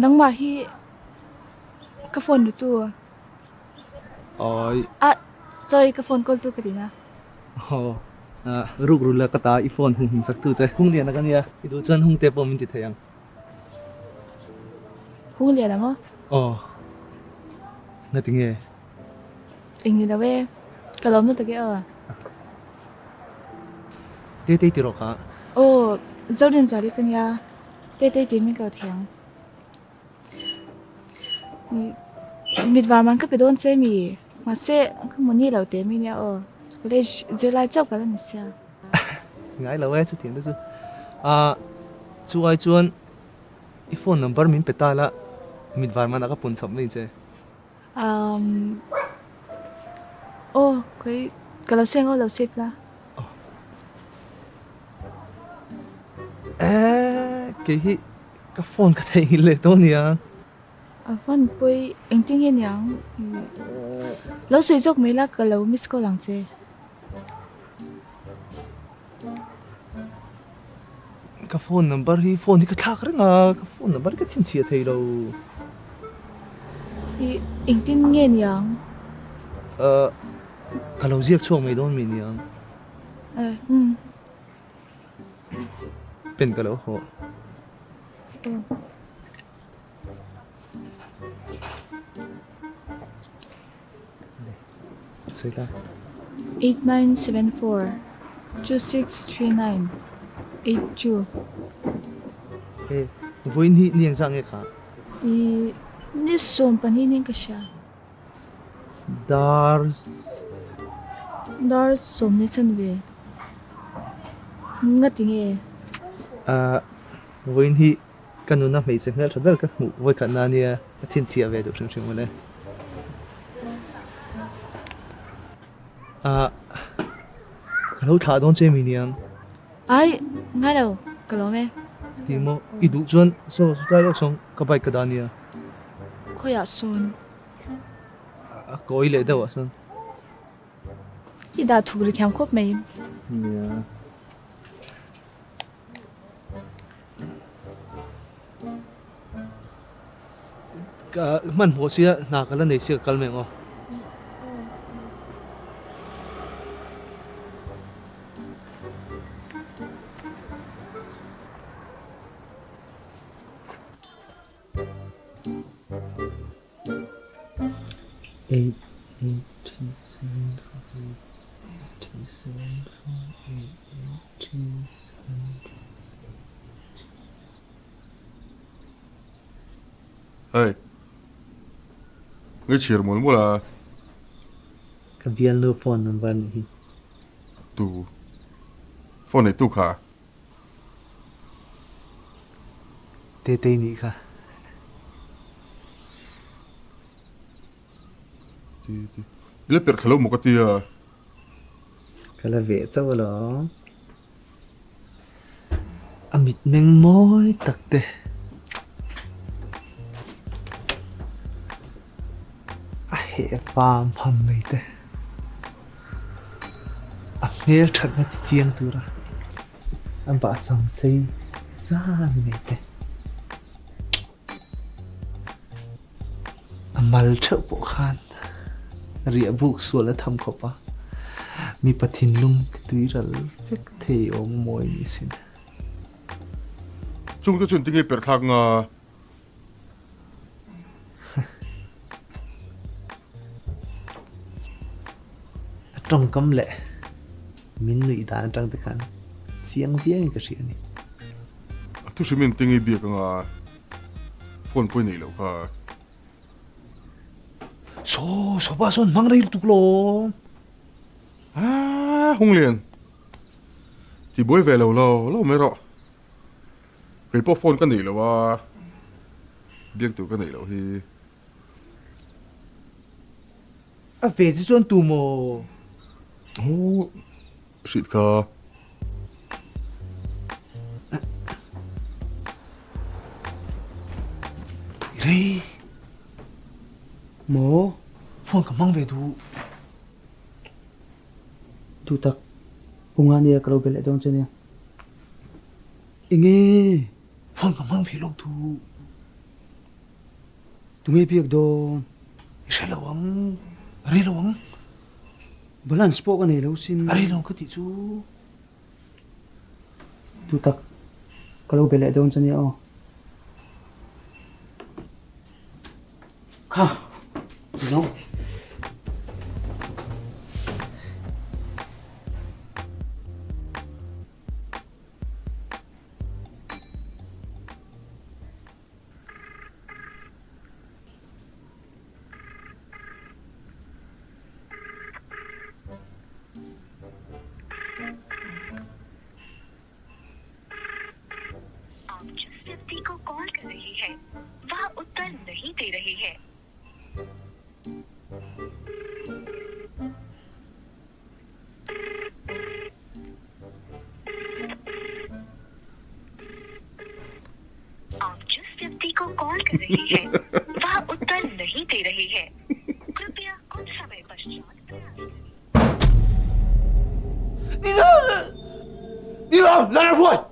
Nangmah hi ka phone lutu. Awi. Ah, sorry ka phone call tu ka tina. Aw, ruk ru la ka ta i phone hung hum sak tu che. Hung lian a ka nia, i duh chuan hung te pawh min ti thei ang. Hung lian a maw? Aw, ngati nge? Eng ni lo e, ka lawm lutuk e aw. Tetei ti rawh kha. Aw, Zorinzuali ka nia, Tetei tiin min ko thei ang. Mit var man ka pe dawn che mi, mahse ka hmu ni lo teh mi nia aw, college zirlai chauh ka la ni sia. Ngai lo e chutiang te chu. Ah chu ai chuan i phone number min pe ta la, mit var man ah ka pun chhawp mai che. Um aw khawi ka lo seng aw lo save la. Eh kei hi Ka phone ka theihnghilh leh tawh nia. A phone pawi engtin nge niang? Lo sawi zawk mai la ka lo miss call ang che. Ka phone number hi phone hi ka thlak reng a, ka phone number hi ka chhinchhiah thei lo. I engtin nge niang? Ka lo ziak chhuak mai dawn mi niang? Umm. Pen ka lo haw. Sawi la. 8974 2639 82. He vawiin hi ni engzah nge kha? I ni 12 niin ka hria. Dar. Dar sawm ni chan ve. Nga ti nge? Ahh, vawiin hi ka nuna hmeichhe hmel tha ber ka hmuh vawikhat na ania, ka chhinchhiah ve duh hrim hrim mawle. Ahh, ka lo thlah dawn che mi niang? Ai, ngai lo, ka lawm e. Ti maw, i duh chuan saw tlai lawk sawng ka bike ka dah ania. Khawiah sawn? A kawi leh deuh ah sawn. I dah thuk ri thiam khawp mai. Nia. Ka hmanhmawh sia hna ka la nei sia ka kal mai ang aw. Eight eight two seven four eight eight two seven four eight eight two seven Hey, nge chhiar mual mual a? Ka bialnu phone number nih hi. Tu phone nei tu kha? Tetei nih kha. Ti ti. I la perh thla lo maw ka tia. Ka la veh chauh alawm. A mitmeng mawi tak te. A heh vam ham mai te. A hmel thatna ti chiang tura a bahsam sei zan mai te. A mal theuh pawh khan riah buk sual a tham khawp a, mipa thinlung ti tui ral vek thei awm mawi ni sin. Chungte chuan tinge perh thlak nga? A tawngkam leh min nuih dan atang te khan chiang viau in ka hria a ni. A thu hrim in tinge biak anga phone pawh i neih loh kha. Saw sawpa sawn hmang rei lutuk lawm. Aa Hunglian ti buai ve lo lo lo mai rawh. Kei pawh phone ka neih loh a, biak tur ka neih loh hi. A ve che chuan tu maw? Aw, hrilh kha. Rei, Maw? Phone ka hmang ve duh. Duh tak, u nga nia ka lo be leh dawn che nia. Enge? Phone ka hmang ve lawk duh. Tunge biak dawn? I hre lo ang, a rei lo ang. Balance pawh ka nei lo sin. A rei lo ang ka tih chu. Tu tak ka lo be leh dawn che nia aw. Kha, no. Ni lo! Ni lo! Lalramhuai!